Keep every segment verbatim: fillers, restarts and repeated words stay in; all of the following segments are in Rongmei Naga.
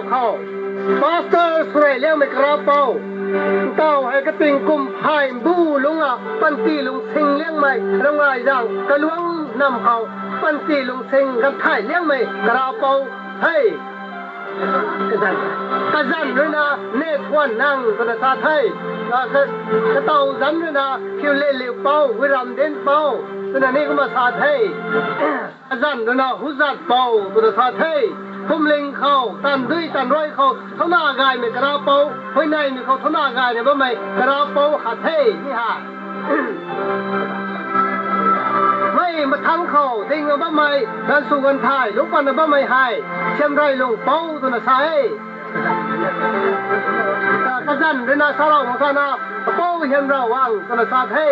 Khou, pastor swrei liangmei karapou, ntaw hei kating kum phay mbu lungc a, panty lung sing liangmei, ramngai zang kaluang nam khou, panty lung sing ganthai liangmei karapou the. Kazan, kazan ruina ne thuan nang twna sa the. Ka, ka, kataw zan ruina khiu le liu pou, wiram din pou, twna ni kumna sa the. Kazan ruina huzat pou twna sa the. Phuamling khou, tan dui tan rui khou, thouna gaymei karapou, huayneymei khou thouna gayna bammei karapou khat the, ni hei. Mei mathang khou dingna bammei, gansu ganthai, lungc patna bammei hei, Siamrei Lung pou twna sa e. Kazan ruina sa rau khou sana, Pou Hiamrau Ang twna sa the.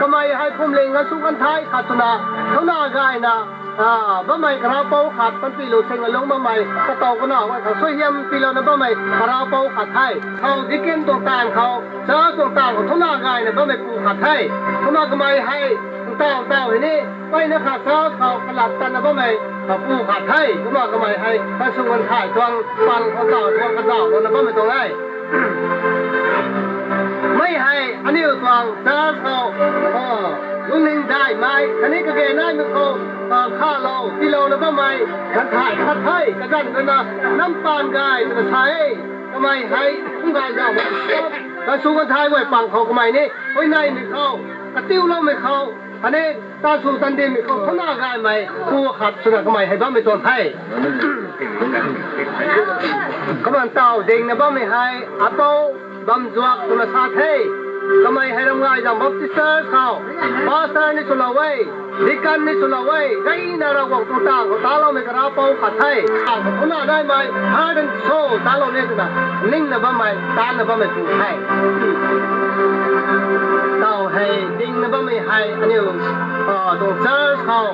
Kamei hei phuamling gansu ganthai khat twna, thouna gayna, a, bammei karapou khat, panty lung sing lungc bammei, kataw kana guay khang suaihiam tiilouna bammei karapou khat the. Khou deacon tuang taanv khou, church tuang taanv khou thouna gayna bammei pu khat the. Kumna kamei hei, ntaw ntaw hei ni, mpeyna khat church khou kalat tatna bammei, a, pu khat the. Kumna kamei hei, gansu ganthai tuang, pang khou taw tuang kazauhlouna bammei tuang e. Mei hei aniu tuang church khou, a, lungning daihmei khatni kage naimei khou, a, khalou tiilouna bammei ganthai khat the. Kazan ruina Nampaan Gay twna sa e. Kamei hei kum gay zauh, gansu ganthai guay pang khou kamei ni, huayneymei khou, katiuloumei khou, khatni tansw tandinmei khou thouna gaymei pu khat swna kamei hei bammei tuang the. Kumna ntaw dingna bammei hei Apou Bamzuak twna sa the. Kamei hei Ramgaizang Baptist Church khou pastor ni swlou e, deacon ni swlou e, gayna Ravguangc tuang taanv khou taloumei karapou khat the. Taanv khou thouna gaymei, heart and soul talou ni twna ningna bammei, taanna bammei pu the. Ntaw hei dingna bammei hei aniu, a, tuang church khou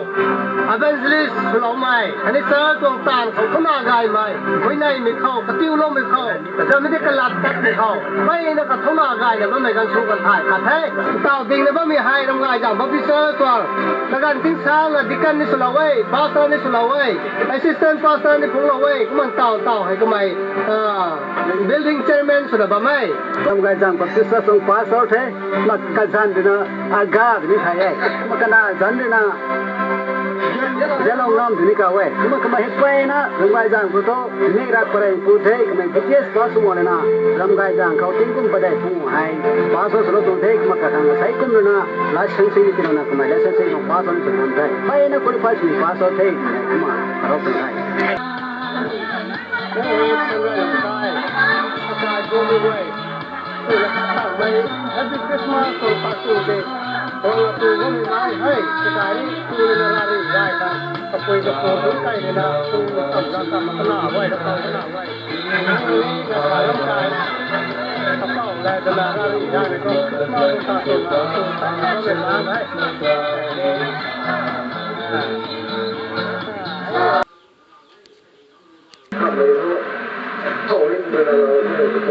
evangelist swloumei, khatni church tuang taanv khou thouna gaymei, huayneymei khou, katiuloumei khou, kazanmei di kalat tatmei khou, mpeyna khat thouna gayna bammei gansu ganthai khat the. Ntaw dingna bammei hei Ramgaizang Baptist Church tuang, kaganv tingsang a deacon ni swlou e, pastor ni swlou e, assistant pastor ni phunglou e, kumna ntaw ntaw hei kamei, a, building chairman swna bam e. Ramgaizang Baptist Church tuang pastor the, kumna kazanc ruina Aga twni thay e. Kumna kana zanc ruina Zalongam twni kaw e. Kumna kamei hei mpeyna Ramgaizang khou thu, ni rak parei pu the, kamei B T S pass sw mak lana, Ramgaizang khou tingkum padeih phung hei, pastor swlou tuang the, kumna kakhang sei kum ruina, licensing ni tiilouna kamei licensing khou pastor ni sw tuang the. Mpeyna qualify swmei pastor the, kumna arou tuang the. Happy Christmas to Pastor Day. Ong tu gam nai hei, kakai ni tu na rari rai ta, kapui kapu tu kai na, tu tam na tam na wai, tam na wai. Ni na kalam kai, kapau lai na rari rai na, Christmas tu ta tu na, tu tam na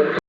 hei.